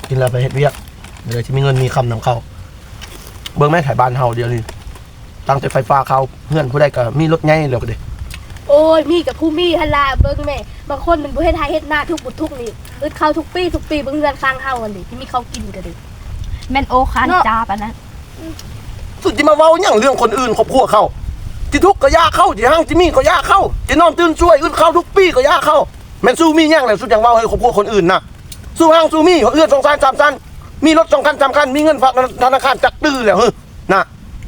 ກິນແລ້ວໄປເຮັດວຽກ ແລ້ວຊິມີເງິນມີຄຳນຳເຂົາ. ເບິ່ງແມ້ ໄທບ້ານເຮົາດຽວນີ້ ຕັ້ງແຕ່ໄຟຟ້າເຂົ້າ ເຮືອນຜູ້ໃດກໍມີລົດໃຫຍ່ແລ້ວເດ້. ໂອ້ຍ ມີກໍຜູ້ມີຫັ້ນລະ. ເບິ່ງແມ້ ບາງຄົນມັນບໍ່ເຮັດໄຮ່ເຮັດນາ ທຸກບໍ່ທຸກນີ້ ອຶດເຂົ້າທຸກປີ ທຸກປີ. ເບິ່ງເຮືອນຄາງເຮົາຫັ້ນເດ ທີ່ມີເຂົ້າກິນກໍດີ ແມ່ນໂອຄານຈາປານນັ້ນ. ສຸດຊິມາເວົ້າຫຍັງເລື່ອງຄົນອື່ນຄອບຄົວເຂົາ? ຊິທຸກກໍຢ່າເຂົາ ຊິຮັ່ງຊິມີກໍຢ່າເຂົາ ຊິນອນຕື່ນຊ່ວຍອຶດເຂົ້າທຸກປີກໍຢ່າເຂົາ. ແມ່ນສູ່ມີຫຍັງແລ້ວ ສຸດຈັ່ງເວົ້າໃຫ້ຄອບຄົວຄົນອື່ນນະ? ສູ່ຮັ່ງສູ່ມີເຮືອນສອງຊານສາມຊານ ມີລົດສອງຄັນສາມຄັນ ມີເງິນຝາກທະນາຄານຈັກຕື້ແລ້ວ ນະ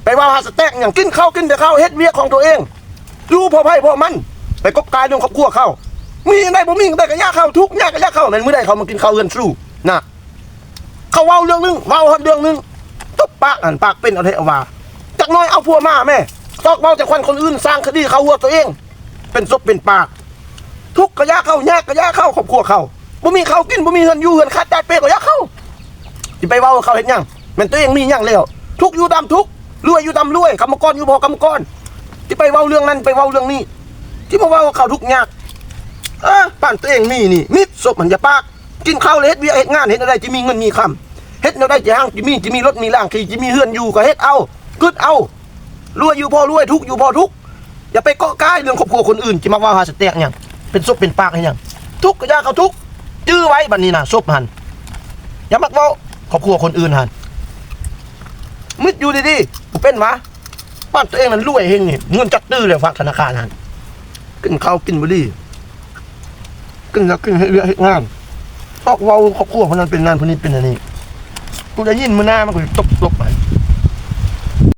ໄປເວົ້າຫາສະແຕັກຫຍັງ? ກິນເຂົ້າກິນແຕ່ເຂົາ ເຮັດວຽກຂອງຕົວເອງ ຢູ່ພໍໃຜພໍມັນ ໄປກົບກາຍເລື່ອງຄອບຄົວເຂົາ. ມີຈັ່ງໃດບໍ່ມີຈັ່ງໃດກໍຢ່າເຂົາ ທຸກຍາກກໍຢ່າເຂົາ. ແມ່ນມື້ໃດເຂົາມາກິນເຂົ້າເຮືອນສູ່ນະ? ເຂົາເວົ້າເລື່ອງໜຶ່ງ ເວົ້າຮອດເລື່ອງໜຶ່ງ ຕົບປາກຫັ້ນ ປາກເປັນເອົາແທ້ເອົາວ່າ. ຈັກໜ້ອຍເອົາຜົວມາແມ້ ຊອກເວົ້າແຕ່ຄວັນຄົນອື່ນ ສ້າງຄະດີເຂົ້າຫົວຕົວເອງ ເປັນສົບເປັນປາກ. ທຸກກໍຢ່າເຂົາ ຍາກກໍຢ່າເຂົາ ຄອບຄົວເຂົາ ບໍ່ມີເຂົ້າກິນ ບໍ່ມີເຮືອນຢູ່ ເຮືອນຂາດຕາຍເປກໍຢ່າເຂົາ. ຊິໄປເວົ້າເຂົາເຮັດຫຍັງ? ແມ່ນຕົວເອງມີຫຍັງແລ້ວ ທຸກຢູ່ຕາມທຸກ ລວຍຢູ່ຕາມລວຍ ກຳມະກອນຢູ່ພໍກຳມະກອນ. ຊິໄປເວົ້າເລື່ອງນັ້ນ ໄປເວົ້າເລື່ອງນີ້ ຊິມາເວົ້າເຂົາທຸກຍາກ. ເອີ ປານຕົວເອງມີນີ້ ມິດສົບຫັ້ນຢ່າປາກ. ກິນເຂົ້າແລ້ວເຮັດວຽກເຮັດງານ ເຮັດແນວໃດຊິມີເງິນມີຄຳ ເຮັດແນວໃດຊິຮັ່ງຊິມີ ຊິມີລົດມີລາງຂີ່ ຊິມີເຮືອນຢູ່ກໍເຮັດເອົາ ກຶດເອົາ. ລວຍຢູ່ພໍລວຍ ທຸກຢູ່ພໍທຸກ. ຢ່າໄປເກາະກາຍເລື່ອງຄອບຄົວຄົນອື່ນ ຊິມາເວົ້າຫາສະແຕັກຫຍັງ? ເປັນສົບເປັນປາກເຮັດຫຍັງ? ທຸກກໍຢ່າເຂົາທຸກ. ຈື່ໄວ້ບັດນີ້ນະ ສົບຫັ້ນ ຢ່າມັກເວົ້າຄອບຄົວຄົນອື່ນຫັ້ນ. ມິດຢູ່ດີໆ ເປັນຫວາ? ປານຕົວເອງນັ້ນລວຍເຮັງນີ້ ເງິນຈັກຕື້ແລ້ວຝາກທະນາຄານຫັ້ນ. ກິນເຂົ້າກິນບໍ່ດີ ກິນແລ້ວກິນເຮັດວຽກເຮັດງານ ຊອກເວົ້າຄອບຄົວຜູ້ນັ້ນເປັນນັ້ນ ຜູ້ນີ້ເປັນອັນນີ້. ກູໄດ້ຍິນມື້ໜ້າມັນ ກູຊິຕົບໆ ໄປ